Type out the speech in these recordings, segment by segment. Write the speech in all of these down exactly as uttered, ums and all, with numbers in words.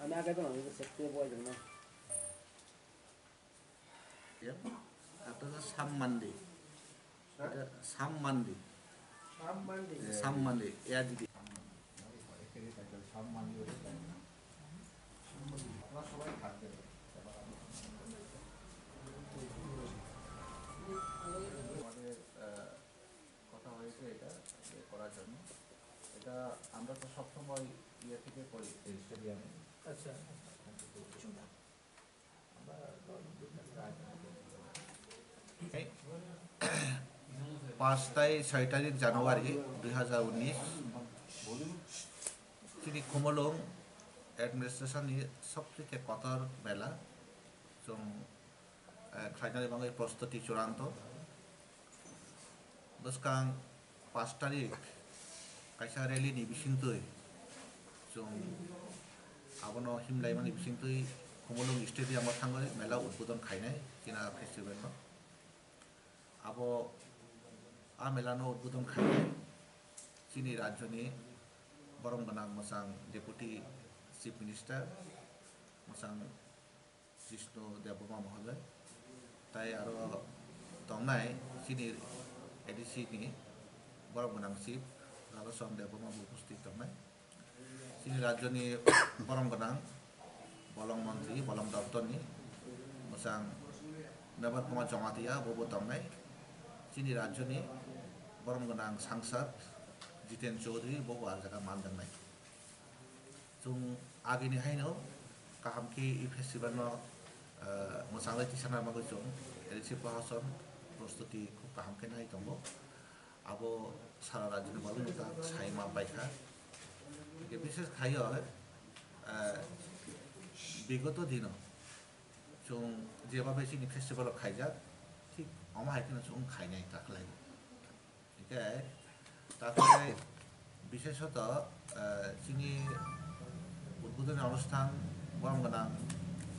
আমি আগে তো আমি সেফটি বয় না। একটা হচ্ছে সাম মান্ডি। এটা সাম মান্ডি। সাম মান্ডি। এ, সাম মান্ডি, এআরডিডি। সাম মান্ডি ওটা তাই না? আপনারা সবাই থাকবেন। আমাদের, আহ, কথা হয়েছে এটা ইয়ে করার জন্য। এটা আমরা তো সবসময় ইয়ে থেকে করি, এই স্টেডিয়ামে। আচ্ছা। পাঁচ tai ছয় তারিখ জানুয়ারি দুই হাজার উনিশ, chini Khumulwng administration ni sobtheke kotor mela, chwng, eh, khlainani bagwi prostuti churanto. Bwskang paanch tarik kaisa rally ni bisingtwi chwng abono himlaimani bisingtwi Khumulwng Stadium o thangwi mela udbodon khainai chini festival no. Abo a mela no udbodon khainai chini rajyo ni borom gwnang mwchang Deputy Chief Minister mwchang Jishnu Debbarma Mohoday, tai aro tongnai chini A D C ni borom gwnang Chief Radhashyam Debbarma bo upasthit tongnai. Chini rajyo ni borom gwnang bolong montri, bolong doptor ni mwchang Mevar Kumar Jamatia bo bo tongnai. Chini rajyo ni borom gwnang sangsad Jiten Chaudhary bo bo ah jaga man tongnai. Chwng agini haino kaham khe e festival no, eh, mwchangwi tisana bagwi chwng A D C prohason prostuti khub kaham khe nai tongo. Abo sara rajyoni borok no ta sai ma paikha. Hingke bishes khaiyo, eh, bigoto dino chwng jeba bai chini festival o khaijak, thik omo hai kheno chwng khainai ta khlai. Hingke, takhwlai bishesoto, eh, chini udbodhoni onusthan borom gwnang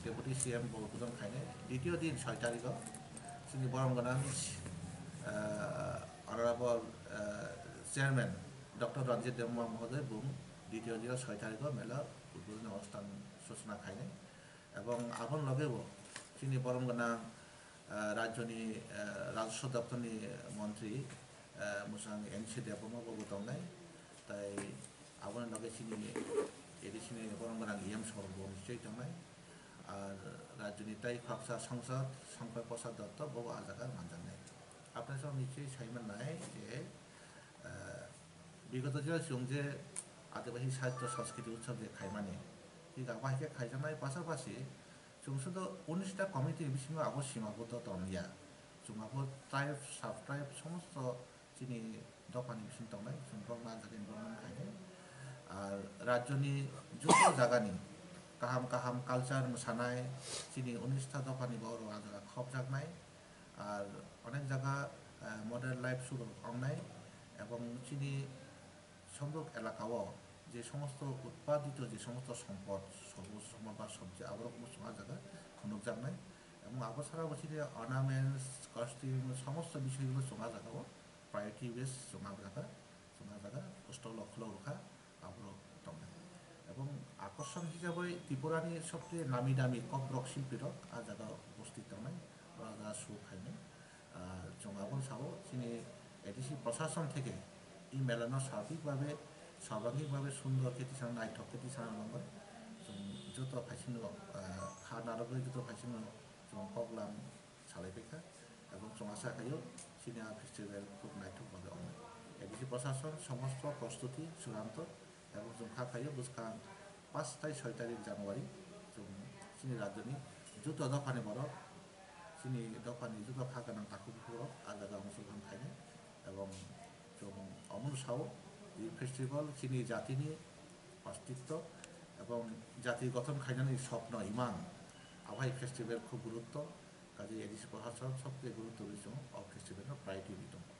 Deputy C M bo udbodhon khainai. Ditio din soi tarikho chini borom gwnang, eh, Honorable, eh, Chairman Doctor Ranjit Debbarma Mohoday bung ditio dino soi tarikho mela udbodhoni onusthan suchona khainai. Ebong aboni logebo chini borom gwnang, eh, rajyoni, eh, rajoswa doptorni montri, eh, mwchang N C Debbarma bo tongnai, tai aboni loge chini A D C ni borom gwnang E M sor bo nichoi tongnai, ar rajyoni tai khoroksa sangsad Sangkar Prasad Dotto bo ah jaga manjaknai. Apnai song nichoi sai mannai je, eh, bigoto jora chwng je Adibasi Sahitya Sanskriti Utsav je khaimani, thik abo hai khe khaijaknai, pasapasi chwng sudo unis ta committee ni bisingo abo simabodho tongya. Chwng abo tribe, sub tribe somosto chini dophani bising tongnai, chwng borokno ah jagani borokno khainai. Ar rajyoni joto jagani kaham kaham culture mwsanai chini unis ta dophani borok ah jaga khopjaknai. Ar onek jaga, eh, modern life show rok wngnai, ebong chini somrok elaka o je somosto utpadito, je somosto sompod, sobuj somod ba sobji, aborok bo chwng ah jaga phunukjaknai. Ebong abo sara bo chini ornaments, costume, somosto bisoi bo chwng ah jaga o priority base chwng ah jaga, chwng ah jaga stall rok khulok rwkha. Aborok tongnai. Ebong akorson hisabai Tripurani sobse nami dami kokborok silpirok ah jaga upasthit tongnai, oro ah jaga show khainai. Ah, chwng abono sao, chini A D C prosason theke e melano sabik babe, sabangik babe sundor khe tisana, naithok khe tisana nangbai. Chwng joto phaisingno, ah, kha narwgwi joto phaisingno chwng koklam salai paikha, ebong chwng asa khaio chini a festival khub naithok bagwi wngnai. A D C prosason somosto prostuti churanto, ebong chwng kha khaio bwskang paanch tai soi tarik January chwng chini rajyoni joto dophani borok, chini dophani joto kha gwnang takhuk bukhuk rok ah jaga wngwi chwng khainai, ebong chwng omono sao, e festival chini jatini ostitto ebong jati gothon khainani sopno imang, abo hai festival khub gurutto. Kaje A D C prosason sobse gurutto rwi chwng o festival no priority rwi tongo.